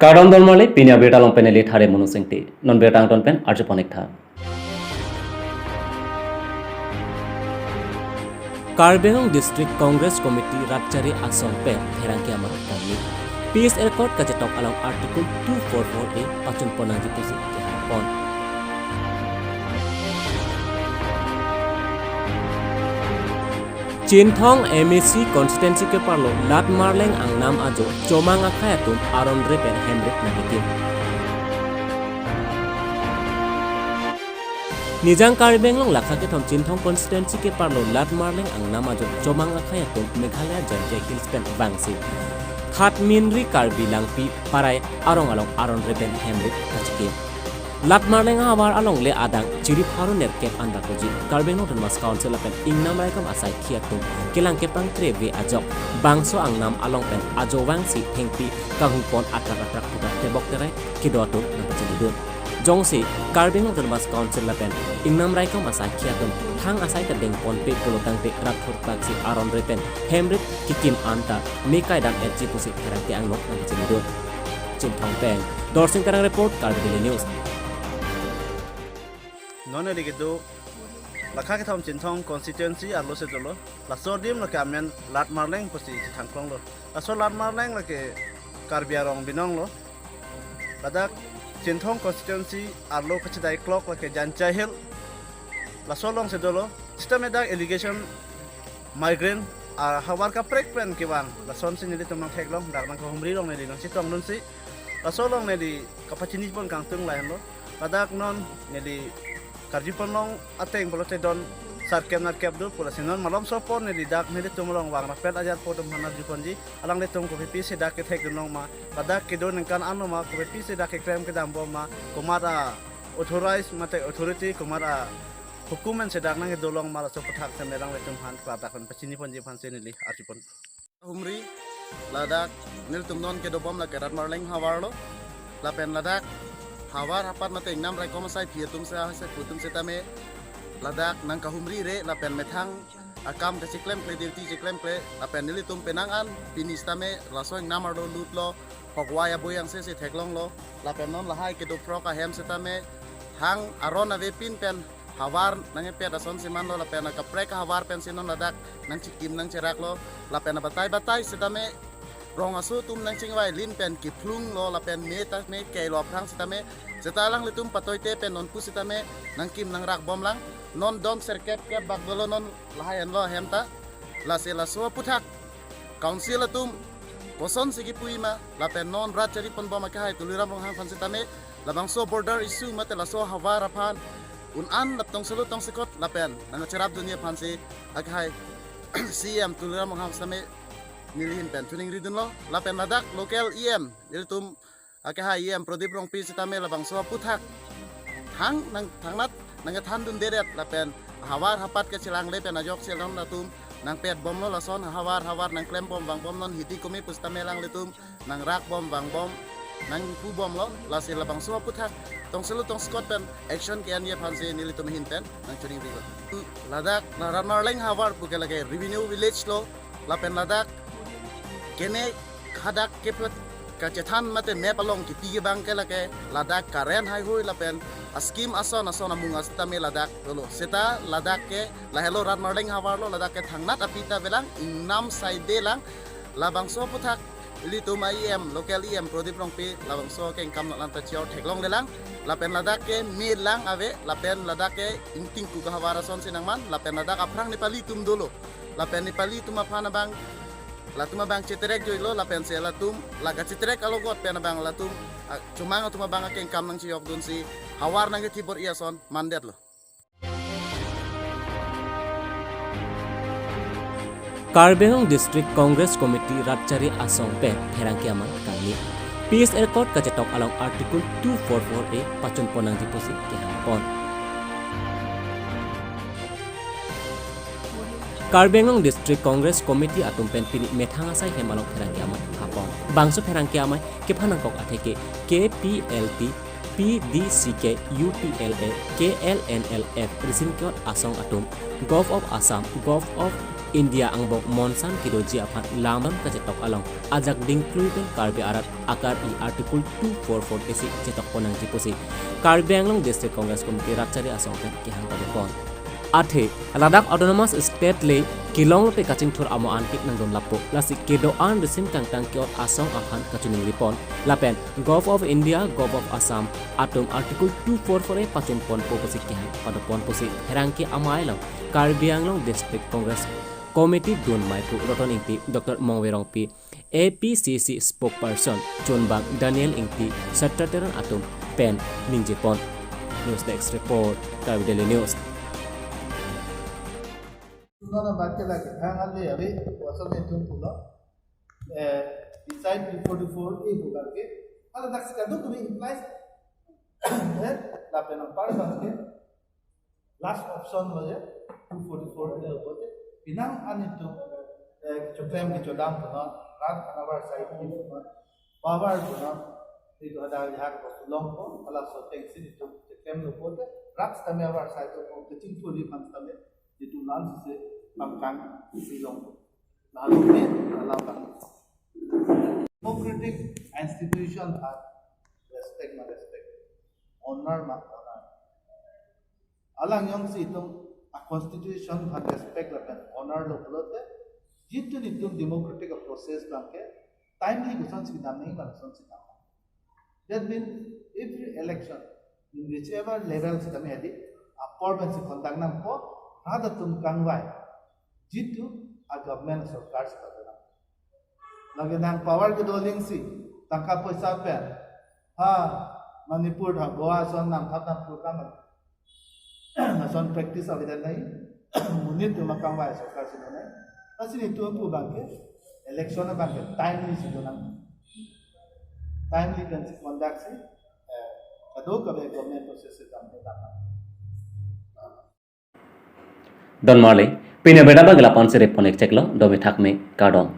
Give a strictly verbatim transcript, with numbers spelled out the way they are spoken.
Kardom don marli, pini abirta along pen neli Thare Monu Singti. Non birta angton pen arjupon ik tha. Karbi Anglong District Congress Committee rat chari asong pen pherangke amat kangni. Peace Accord kachetok along Article two four four A pachunpon nangji pusi kehang pon. Chinthong M A C constituency keparlo Latmarleng angnam ajo Chomang akhei atum aron re pen hemrit nangkekim. Nijang Karbi Anglong lakha kethom Chinthong constituency keparlo Latmarleng angnam ajo Chomang akhei atum Meghalaya Jaintia Hills pen vangsi Thatminri Karbi Langpi Parai arong along aron re pen hemrit kachikim. Latmarleng ahavar alongle adang chiri pharo nerkep an bakuji Karbi Anglong Autonomous Council lapen ingnam raikom asaikhi atum kelang kepangtre ve ajok bangso angnam along pen ajo vangsi thengpi kanghupon atrak atrak puta tebok terai kedo atum nangpachinidun. Jongsi Karbi Anglong Autonomous Council lapen ingnam raikom asaikhi atum thang asai ta dengponpe pulotangte rat thurpaksi aron re pen hemrit kikim anta me kaidam etji pusi pherangke angno nangpachinidun. Chinthong pen Dorsing Terang report, Karbi Daily News. Non neli kedo lakha kethom Chinthong constituency arlo si dolo. Laso adim lake amen Latmarleng pusi chethangklonglo. Laso Latmarleng lake Karbi arong binong lo. Ladak Chinthong constituency arlo kachedai klok lake Jaintia Hill. Laso along si dolo. Sitame dak allegation migrant ahavar kaprek pen kevang. Lasonsi nelitum nangtheklong, dak nangkahumri along neli nangchetongdunsi. Laso along neli kapachinipon kangtung lahenlo. Ladak non neli karjupon long ateng pulote don sarkep narkep do pu, lasi non malom sopon neli dak nelitum along vang rapet ajar po atum aphan arjuponji, alanglitum kopi pisi dak kethekdun long ma, ladak kedo ningkan anlo ma, kopi pisi dak keklem kedam bom ma, komat a authorize mate authority, komat ahukum pensi dak nangkedo long ma, laso aputhak seme alanglitum aphan ladak aphan pachiniponji aphansi neli arjupon. Humri, ladak nelitum non kedobom lake Latmarleng havar lo. Lapen ladak havar hapat mate ingnam raikom asaikhi atum se, asaikhu atum sitame ladak nangkahumri re lapen methang akam kacheklemkle, duty cheklemkle, lapen nelitum penang an pini sitame laso ingnam arlo lutlo, hokvai abui angse si theklonglo. Lapen non lahai kedo phrok ahem sitame thang aron avepin pen havar nangkepet ason simanlo, lapen akaprek ahavar pensi non ladak nangchikim nangcheraklo, lapen abatai batai sitame rong aso atum nangchingvai lin pen kephlunglo, lapen me ta me keilo aphrang sitame, seta alanglitum patoite pen nonpu sitame nangkim nangrakbomlang. Non don serkep kep bak dolo non lahai anlo ahem ta. Lasi laso aputhak council atum kosonsi kipu-i ma, lapen non rat chariponbom akehai Tuliram Ronghang aphan sitame labangso border issue mate laso havar aphan un-an lap tong selo tong sekot lapen nangcherapdunji aphansi akehai C E M Tuliram Ronghang sitame neli ahin pen choningridunlo. Lapen ladak local E M nelitum akehai E M Prodip Rongpi sitame labangso aputhak thang nang thangnat nangkethandundedet lapen havar hapat kachelangle pen ajoksi non atum nangpetbomlo, lason havar havar nangklembom vangbom, non hidi kumi pusitame alanglitum nangrakbom vangbom, nangpubomlo. Lasi labangso aputhak tong selo tong sekot pen action ke-enji aphansi nelitum ahin pen nangchoningrilo. Ladak Latmarleng havar puke lake revenue village lo, lapen ladak kene hadak kepet kachethan mate map along kipi kebang ke lake ladak current haihui lapen ascheme ason ason amung asitame ladak dolo. Seta ladak ke lahelo Latmarleng havar lo, ladak ke thangnat api ta avelang, ingnam side lang. Labangso aputhak ilitum E M, local E M Prodip Rongpi labangso kengkam nanglang ta chior theklonglelang. Lapen ladak ke me lang ave, lapen ladak ke ingtingku ke havar asonsi nangman, lapen ladak aphrang Nepali atum dolo. Lapen Nepali atum aphan abang, latum abang cheterek joilo, lapensi latum la kacheterek alogot pen abang latum, ah, Chomang atum abang akengkam nangchiyokdunsi havar nangkethibor-i ason mandetlo. Karbi Anglong District Congress Committee rat chari asong pen pherangke amat kangni. Peace Accord kachetok along Article two four four A pachunpon nangji pusi kehangpon. Karbi Anglong District Congress Committee atum pen pini methang asai hem along pherangke amei hapon. Bangso pherangke amei kephan nangkok atheke K P L T, P D C K, U T L A, K L N L F, risin kiyot asong atum, Govt of Assam, Govt of India angbong monsan kedoji aphan lamdam kachetok along ajak dingklui pen Karbi arat akar-i Article two four four A C chetok ponnangji pusi Karbi Anglong District Congress Committee rat chari asong pen kehang pajapon. Athe ladak Autonomous State le kelong lote kachingthur amo an ke nangdun lapo, lasi kedo-an risim kangtang ke-ot asong aphan kachiningripon lapen Govt of India, Govt of Assam atum Article two four four A pachun ponpo pusi kehang padopon pusi pherangke amei along Karbi Anglong District Congress Committee dun maiphu Roton Ingti, Doctor Mongve Rongpi, A P C C spokesperson chunbang Daniel Ingti, Satya Teron atum pen ningjepon. News Desk Report, Karbi Daily News. Nona bakke lagi, hang ale abi, wasal netum pulo. Eh, beside two forty-four A bu karke, ala dak sika do kami implies. Eh, lapen apar bangke, last option lo ya, two forty-four A lo bote. Pinang an itum, eh, choklem kechodam punon, rat kanavar side ki punon, power punon, itu ada lihat bos longpo, ala soteng si itum choklem lo bote, rat sitame avar side lo, kachingthurji aphan sitame, itum lan si pangkang si longpo. Lalu ni, ala pang. Democratic institution aphan respect ma respect, honor ma honor. Alang jongsi itum a constitution aphan respect lapen honor lo pulote, jitu itum democratic process abangke timely kosonsi dam nangji, kosonsi dam. That means every election in whichever level sitame adi, apor pensi conduct nangpo, rat atum kangvai, jitu a government, sorkar si padonang. Lagi nang power kedo aling si, tangka poisa pen, ha, Manipur ha, Goa ason namthap nam program ason practice avedet nai, monit atum kangvai sorkar si donai. Lasi itum pu abangke, election abangke timely si donang. Timely pensi conduct si, eh, kadokave government process si dam dam. Don marli, pini abirta abang ke la-an si rip pon-ik cheklo, domi thakmi, kardom.